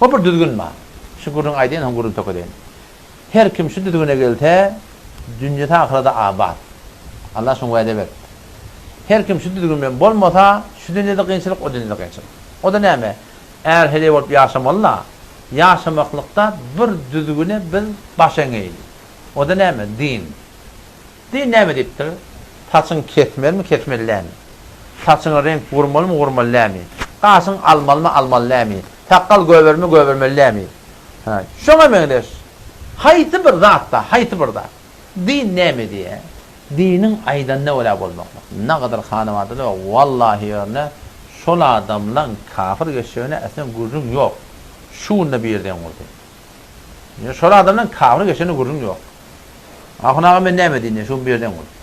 Bu bir düzgün bar. Şu gürrüňi aýdaýyn soň gürrüňi tökedeýin. Her kim şu düzgüne gelse, dünýesi ahyrada abat. Allah şuny wada beripdir. Her kim şu düzgün bilen bolmasa, şu dünýede kynçylyk, o dünýede kynçylyk. O-da näme? Är-heleý bolup ýaşamaly-da. Ýaşamaklykda bir düzgüne biz baş eňeýli. O-da näme? Din. Din näme diýipdir? Saçyňy kesmelimi, kesmeli dälmi? Saçyňa reňk gurmalymy, gurmaly dälmi? Gaşyňy almalymy, almaly dälmi? Sakgal göbermeli, göbermeli dälmi? Hä, şoňa meňzeş haýsy bir zatda, haýsy bir zat. Din näme diýýär? Diniň aýdanyna görä bolmaklyk. Nagadyr hanabada-da wallahi ýerine şol adamlaň kafir geçjegine äslen gürrüň ýok. Şu günde biri deň boldy. Ýöne şol adamlaň kafir geçjegine gürrüň ýok. Ahun aga men näme diýin, şu gün biri deň boldy.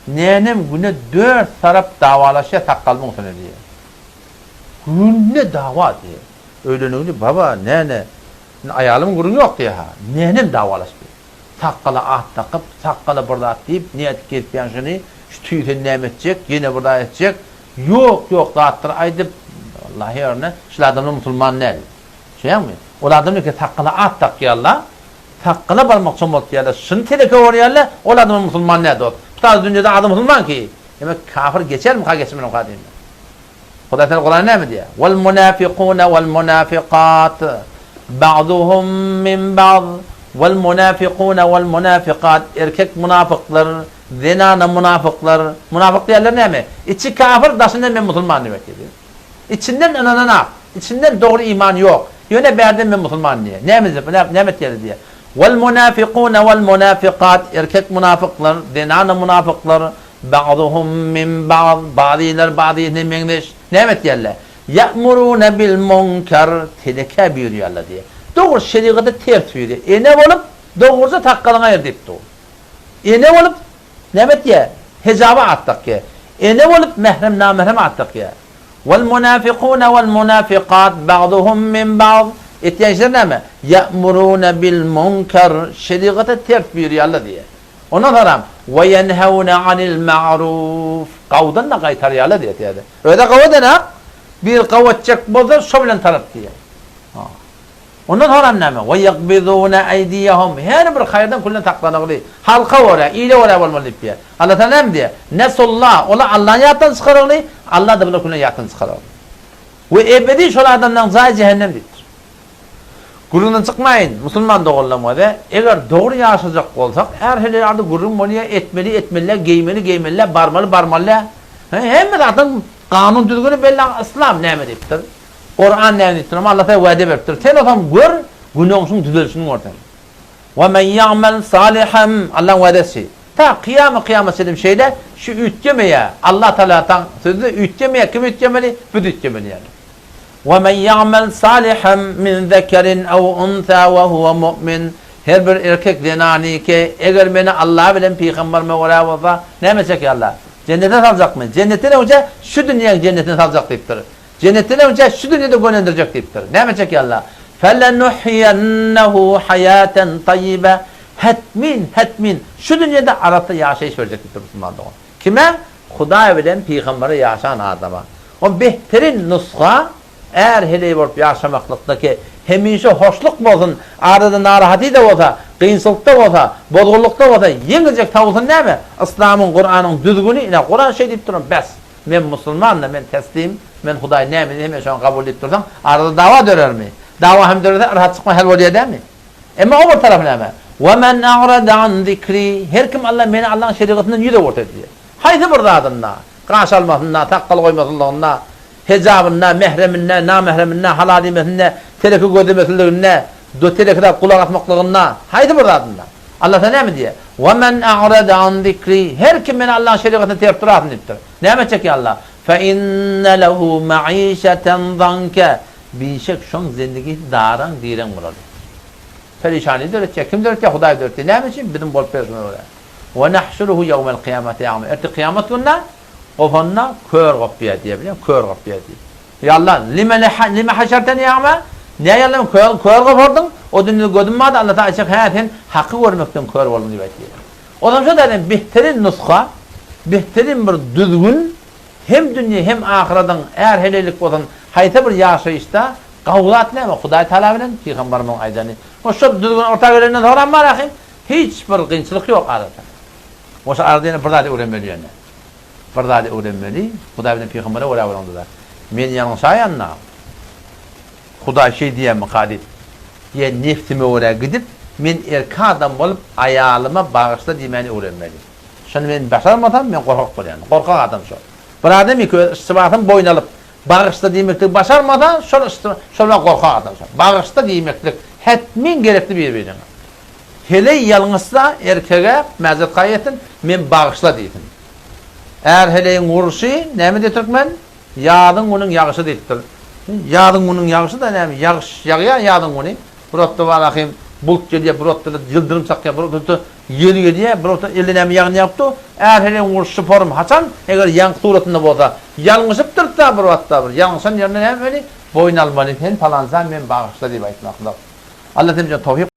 Nenem güne dört tarap dawalaşýar sakgalymyň üstüne diýýär. Günde dawa diýýär. Öýlenigini baba, näne, indi aýalymyň gürrüňi ýok diýýär-hä. Nenem dawalaşdy. Sakgala at dakyp, sakgala bir zat diýip, nädip gezipýäň şuny, şu tüýi sen näme etjek, ýene bir zat etjek, ýok, ýok zatlar aýdyp, wallahi ýerine, şul adamlar musulman däl. Düşýäňmi? Ol adam eke sakgala at dakýarlar, sakgala barmak çomaltýarlar, şuny teleke görýärler, ol adamlar musulman däl dost. Bu taýda dünýede adam musulman ki, demek kafir geçermika, geçmezmika diýmek. Hudaý Taala Kuranda näme diýýär? Wal munafikune wal munafikat ba'duhum min ba'd. Wal munafikune wal munafikat erkek munafyklar, zenana munafyklar. Munafyk diýenler näme? Içi kafir, daşyndan men musulman diýmek diýdi. Içinden ynananak, içinden dogry iman ýok. Ýöne bärden men musulman diýýär. Näme diýip, näme etýär diýýär. Wal munafikune wal munafikat erkek munafyklar, zenana munafyklar Ba'duhum min ba'd, bazylar bazysyna meňzeş, näme etýärler? Ýa'murune bil munkar, telekä buýurýarlar diýýär. Dogry, şerigata ters buýurýar. Ene bolup, dogruja sakgalyňy aýyr diýip dur. Ene bolup, näme etýär? Hejaba at dakýar. Ene bolup, mährem-namährem at dakýar. Wal munafikune wal munafikat ba'duhum min ba'd, etýän işleri näme? Ýa'murune bil munkar, şerigata ters buýurýarlar diýýär. Ondan soňram, Ve ýenhewne anil ma'ruf, gawdan-da gaýtarýarlar diýýär täze. Özi gaw edenak, bir gaw etjek bolsa, şo bilen tarap diýýär. Ondan soňram näme? Ve ýekbizune eýdiýehum, her bir haýyrdan külden saklanygly, halka görä, ile görä bolmaly diýip diýýär. Allah Taala näme diýýär? Nesullah, olar Allany ýatdan çykarygly, Allah-da bulary külden ýatdan çykarygly. We ebedi şol adamlaryň jaýy jähennem diýipdir. Gürrüňden çykmaýyn, musulman doganlarym göze, eger dogry ýaşajak bolsak, är-heleý arada gürrüň bolýa, etmeli, etmeli-dä, geýmeli, geýmeli-dä, barmaly, barmaly-dä. He, hemme zadyň kanun düzgüni belli, yslam näme diýipdir? Kuran näme diýipdir? Amma Allah saňa wada beripdir. Sen bolsaň gör, günäňiň düzelişini gör sen. Wa men ýa'mel salihan, Allaň wadasy. Ta kyýamy kyýamat çenli şeýle, şu üýtgemeýär. Allah Tagalaň sözi üýtgemeýär, kim üýtgemeli? Biz üýtgemeli ýaly. Ve men ya'mel salihan min zekerin ew unsa ve huve mu'min, Her bir erkek zenany ki, eger meni Allah bilen pygamberime görä bolsa, näme etjek ýa Allah? Jennete saljakmy? Jennetden öňçe şu dünýäň jennetine saljak diýipdir. Jennetden öňçe şu dünýede gönendirjek diýipdir. Näme etjek ýa Allah? Felenuhyiyennehu hayaten tayyibe, Hetmin, hetmin şu dünýede arassa ýaşaýyş berjek diýipdir musulman dogan. Kime? Hudaý bilen pygambere ýaşan adama. O behterin nusga är-heleý bolup ýaşamaklykdaki hemişe hoşluk bolsun, arada narahaty-da bolsa, kynçylykda bolsa, bozgunlykda bolsa ýeňiljek tawusyn näme? Yslamyň, Kuranyň düzgüni, ine Kuran şeý diýip duran, bes, men musulman-da, men teslim, men Hudaý näme diýse men şony kabul diýip dursaň, arada dawa dörermi? Dawa hem dörese yrhat çykma hal bolýar dälmi? Emma o bir tarapy näme? Ve men a'rada an zikri, her kim Allah meni Allahyň şerigatyndan ýüz öwürse diýýär. Haýsy bir zadynda, gaş almasynda, sakgal goýmasynlygynda, hejabynda, mähreminde, namähreminde, halal iýmesinde, teleki gözlemesizliginde, teleki zat gulak asmaklygynda, haýsy bir zadynda. Allah Taala näme diýýär? Ve men a'rada an zikri, her kim meni Allahyň şerigatyna ters durasyn diýipdir. Näme etjek ýa Allah? Fe inne lehu ma'işeten zanke, Bişek şoň zendigisi daraň direň bolar diýipdir. Perişanlygy döretýär. Kim döretýär? Hudaý döretýär. Näme üçin? Biziň bolup berşimize görä. Ve nahşuruhu ýewmel kyýamati a'ma. Erte kyýamat gününe gopanda kör gopýar diýýär, bilýäňmi? Kör gopýar diýip. Ýa Allah, lime lime haşarteni a'ma? Näme ýa Allah, kör kör gopardyň? O dünýede gözüm bardy, Allah taala aýtjak, hä sen haky görmekden kör bolduň diýip aýtýar. Onsoň şo taýdan behterin nusga, behterin bir düzgün Hem dünýe hem ahyradyň är-heleýlik bolsun haýsy bir ýaşaýyşda. Gawy zat näme? Hudaý Tagala bilen pygambarymyzyň aýdany. We şol düzgün orta gelenden soňram bar ahym, hiç bir kynçylyk ýok arada. We şo arada ýene bir zady öwrenmeli ýöne. Bir zady öwrenmeli, Hudaý bilen pygambere görä bolaňda-da. Men ýalňyşaýanda, Hudaý şeý diýýärmika diýip, ýa nebsime görä gidip, men erkek adam bolup aýalyma bagyşla diýmäni öwrenmeli. Şony men başarmasam, men gorkak bolýan. Gorkak adam şol. Bir adam iki öz yştybasyny boýun alyp, bagyşla diýmekligi başarmasa, şol yştyba, şol wagt gorkak adam şol. Bagyşla diýmeklik hetmin gerekli bir-biriňe. Heleý ýalňyşsa, erkege mäzret gaý etsin, men bagyşla diýsin. Är-heleýiň urşy, näme diýýär türkmen? Ýazyň günüň ýagyşy diýipdir. Ýazyň günüň ýagyşy-da näme, ýagyş ýagýar ýazyň güni. Bir otda bar ahym bulut gelýär, bir otda ýyldyrym çakýar, bir otda ýel gelýär, bir otda elde näme ýagyn ýagyp dur. Är-heleýiň urşy forum haçan, eger ýaňky suratynda bolsa, ýalňyşypdyr-da bir wagtda bir ýalňyşan ýerinde näme etmeli? Boýun almaly, sen palanjan, men bagyşla diýip aýtmaklyk. Alla sen bize towfyk.